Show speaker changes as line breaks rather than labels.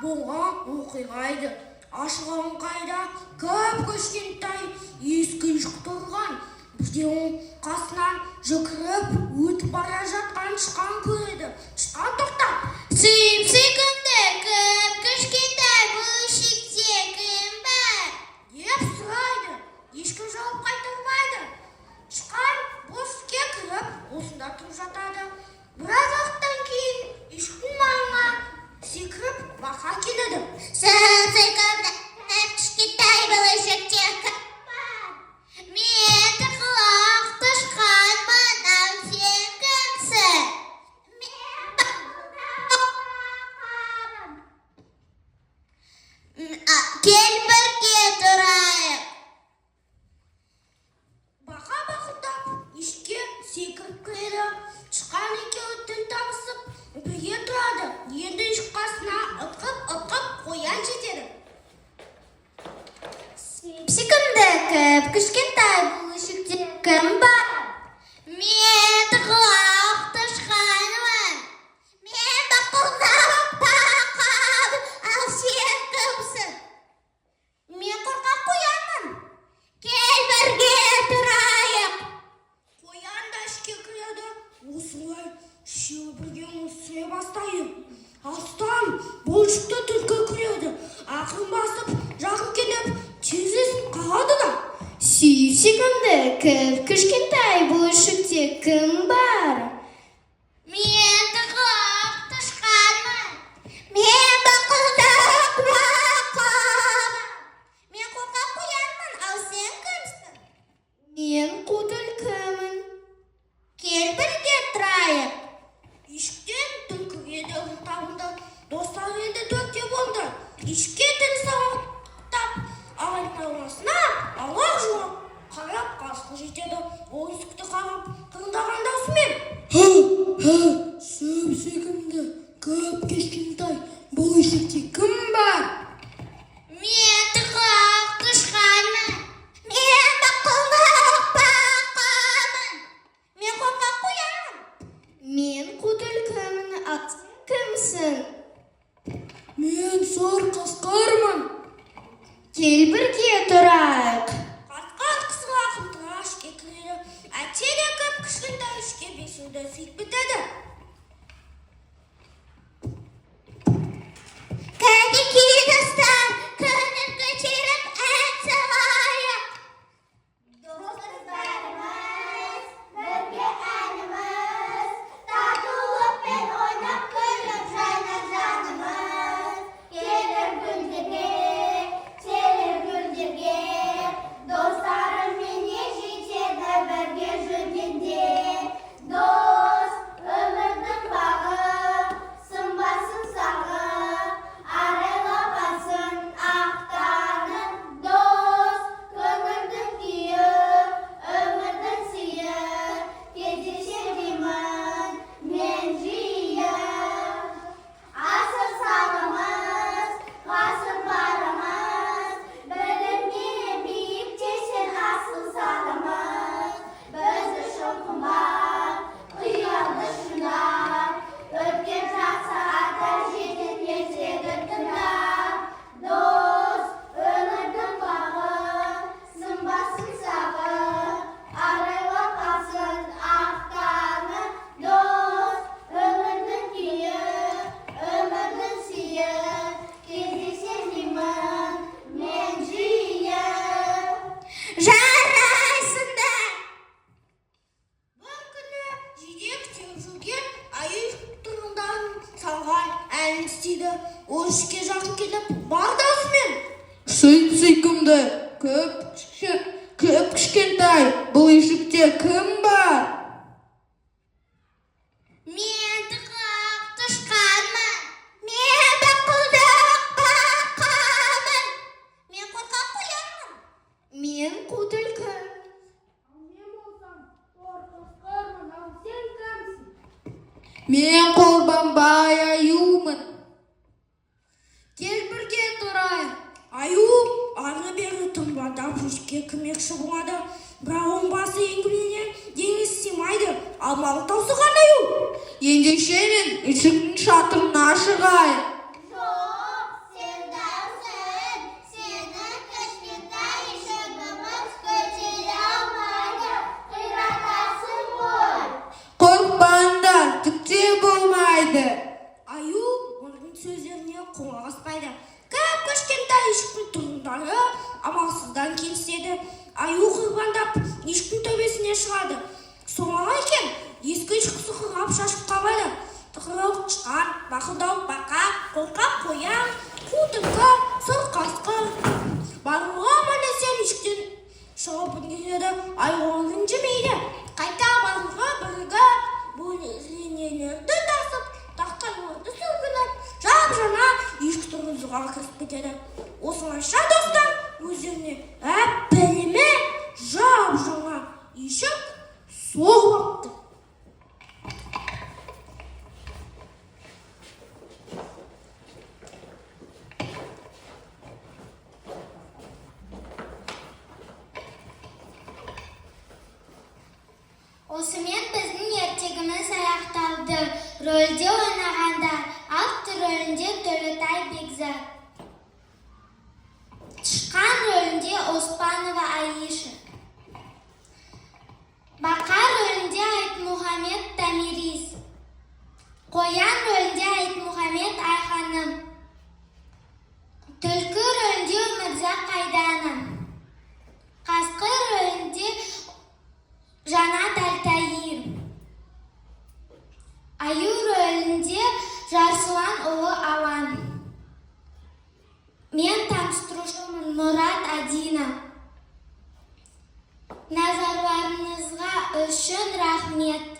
Болған оқиға еді. Ашылған қайда кіп-кішкентай ескі үйшік тұрған. Бірде оның қасынан жүгіріп өтіп бара жатқан тышқан көреді. Тышқан тоқтап:
Сүп-сүйкімді, кіп-кішкентай бұл үйшікте кім бар?
Деп сұрайды. Ешкім жауап қайтармайды. Тышқан бос үйге кіріп, осында тұрып жатады. Біраз уақыттан кейін үйшіктің маңына секіріп бақа келеді.
Сүп-сүйкімді, кіп-кішкентай бұл үйшікте кім бар? Мен тықылақ тышқанмын, ал сен кімсің? Мен бақамын. Кел, бірге тұрайық.
Бақа бақылдап үйшікке секіріп кіреді. Тышқан екеуі тіл табысып, бірге тұрады. Енді үйшік қасына ытқып-ытқып қоян жетеді.
Сүйкімді, кіп-кішкентай бұл үйшікте кім бар? Мен тықылақ тышқанмын. Мен бақылдап бақамын, ал сен кімсің? Мен қорқақ қоянмын. Кел, бірге тұрайық.
Қоян да ішке кіреді. Осылай үшеуі бірге өмір сүре бастайды. Алыстан бұл үйшікті түлкі кіреді. Ақырын басып, жақын келіп, терезесін қағады да:
Сүйкімді, кіп-кішкентай бұл үйшікте кім бар?
Мен тықылақ тышқанмын. Мен бақылдақ бақамын. Мен қорқақ қоянмын, ал сен кімсің?
Мен қу түлкімін.
Кел, бірге тұрайық.
Үйшіктен түлкіге де ұл табылды. Достар енді төртеу болды. Үйшікке тіл сауықтап, айналасына алақ-жұлақ қарап қасқыр жетеді. Ол есікті қағып, қырылдаған даусымен:
Һа, һа, сүп-сүйкімді, кіп-кішкентай бұл үйшікте кім бар?
Мен тықылақ тышқанмын. Мен бақылдақ бақамын. Мен қорқақ қоянмын.
Мен қу түлкімін, ал сен кімсің?
Мен сұр қасқырмын.
Кел, бірге тұрайық.
Қасқыр қысыла қымтыра ішке кіреді. Әйтсе де кіп-кішкентай ішке бесеуді сыйып кетеді.
Кәнекей, достар, көңіл көтеріп ән салайық. Достарымыз, бірге әніміз, татулықпен ойнап күліп жайнар жанымыз. Келер гүлдерге, келер гүлдерге, достарыммен не жетеді бірге жүргенде. Дос, өмірдің бағы, сынбасын сағы, арайлап атсын ақ таңын. Дос, көңілдің күйі, өмірдің сыйы, кездесер деймін мен жиі. Асыр салымыз, ғасыр барымыз, біліммен биіктесін асыл сарымыз. Біз үшін қымбат, қиялды шыңдар, өткен жақсы ата әжеден ертегі тыңдап. Дос, өмірдің бағы, сынбасын сағы, арайлап атсын ақ таңы. Дос, өмірдің күйі, өмірдің сыйы, кездесер деймін мен жиі. Жарайсыңдар!
Бір күні жидек теуіп жүрген аю тұрғындардың салған әнін естиді. Ол ішке жақын келіп, бар даусымен:
Сүп-сүйкімді, кіп-кішкентай бұл үйшікте кім бар?
Мен тықылақ тышқанмын. Мен бақылдақ бақамын. Мен қорқақ қоянмын.
Мен қу түлкімін.
Мен болсам, tor қасқырмын, ал сен кімсің?
Мен Қорбаңбай аюмын. Кел, бірге тұрайық.
Аю ары-бері тырбаңдап үйшікке кірмекші болады. Бірақ оның басы еңбегіне денесі сыймайды. Амалы таусылған аю:
Ендеше мен үйшіктің шатырына шығайын.
Жоқ,
қоңыр аспайды. Кіп-кішкентай үйшіктің тұрғындары амалсыздан келіседі. Аю қырбандап үйшіктің төбесіне шығады. Соңы екен, ескі үйшік сықырлап шашып қалады. Тықырауық тышқан, бақылдауық бақа, қорқақ қоян, қу түлкі, сұр қасқыр. Барлығы аман-есен үйшіктен шығып үлгереді. Аю ренжімейді. Қайта барлығы бірігіп, бөренелерді тасып, тақтайларды сүргілеп, жап-жаңа үйшік тұрғызуға кірісіп кетеді. Осылайша достар өздеріне әп-әдемі жап-жаңа үйшік соғып алыпты.
Осымен біздің ертегіміз аяқталды. Рөлде ойнағандар: автор рөлінде Төлетай Бекзат, тышқан рөлінде Оспанова Аиша, бақа рөлінде Айтмұхамед Тамирис, қоян рөлінде Айтмұхамед Айханым, түлкі рөлінде Өмірзақ Айдана, қасқыр рөлінде Жанат Альтаир, аю рөлінде Жарсұлан ұлы Алан. Мен таныстырушымын Мұрат Адина. Назарларыңызға үшін рахмет.